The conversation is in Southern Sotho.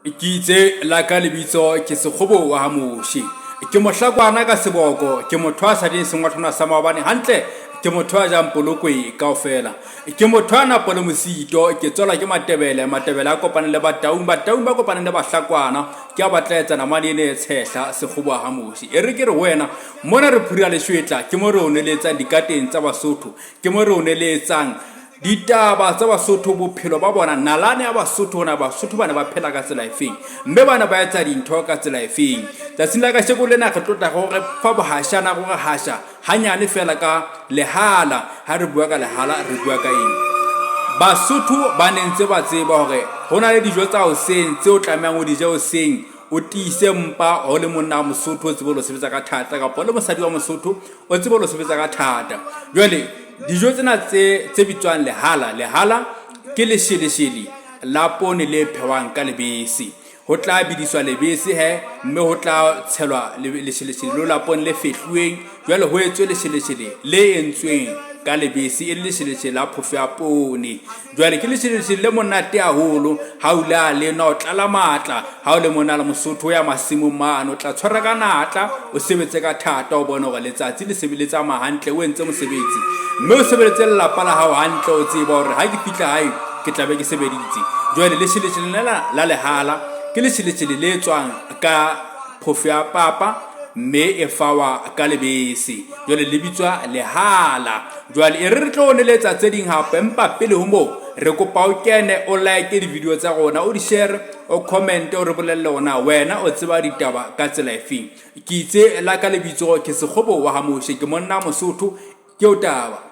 Ke itse la ka lebitso ke Sekgobo wa ha Moshe. Ke mohlakwana ka seboko, ke motho a sa jeng sengwathwana sa maobane hantle, ke motho a jang polokwe kaofela. Ke motho a napo le mosito, ke tswalwa ke Matebele, Matebele a kopane le Bataung, Bataung ba kopane le Bahlakwana, ke a ba tla etsa namane ene e tshehla, Sekgobo wa ha Moshe. E re ke re ho wena, mona re phura leshwetla, ke mo re o neletsang dikateng tsa Basotho, ke mo re o neletsang Ditaba tsa Basotho, bophelo ba bona, nalane ya Basotho, hore na Basotho ba ne ba phela ka tsela efeng, mme ba ne ba etsa dintho ka tsela efeng. Tsatsing la kasheko lena re tlo tla go re fa bohashana, go re hasha hanyane fela ka lehala. Ha re bua ka lehala, re bua ka eng? Basotho ba ne ntse ba tseba hore ho na le dijo tsa hoseng tseo tlamehang o di je hoseng, o tiise mpa o le monna wa Mosotho, o tsebe ho sebetsa ka thata, kapa o le mosadi wa Mosotho, o tsebe ho sebetsa ka thata. Jwale dijo tsena tse tse bitswang lehala, lehala ke lesheleshele la poone le phehwang ka lebese. Ho tla bidiswa lebese he, mme ho tla tshelwa lesheleshele leo la poone le fehluweng. Jwale ho etswe lesheleshele le entsweng ka lebese, e le lesheleshele la phofo ya poone. Jwale ke lesheleshele le monate haholo ha o ile a le nwa, o tlala matla. Ha o le mona le Mosotho o ya masimong mane, o tla tshwara ka natla, o sebetse ka thata, o bone hore letsatsi le se le tsamaya hantle, o entse mosebetsi mme o sebeletse lelapa la hao hantle, o tseba hore ha ke fihla hae ke tla be ke sebeditse. Jwale lesheleshele lena la lehala ke lesheleshele le tswang ka phofo ya papa mme e fawa ka lebese, jwale le bitswa lehala. Jwale e re re tlo neletsa tse ding hape, empa pele ho moo re kopa o kene o like di-video tsa rona, o di-share, o comment, o re bolelle hore na wena o tseba ditaba ka tsela efeng. Ke itse la ka lebitso ke Sekgobo wa ha Moshe, ke monna Mosotho, ke o taba.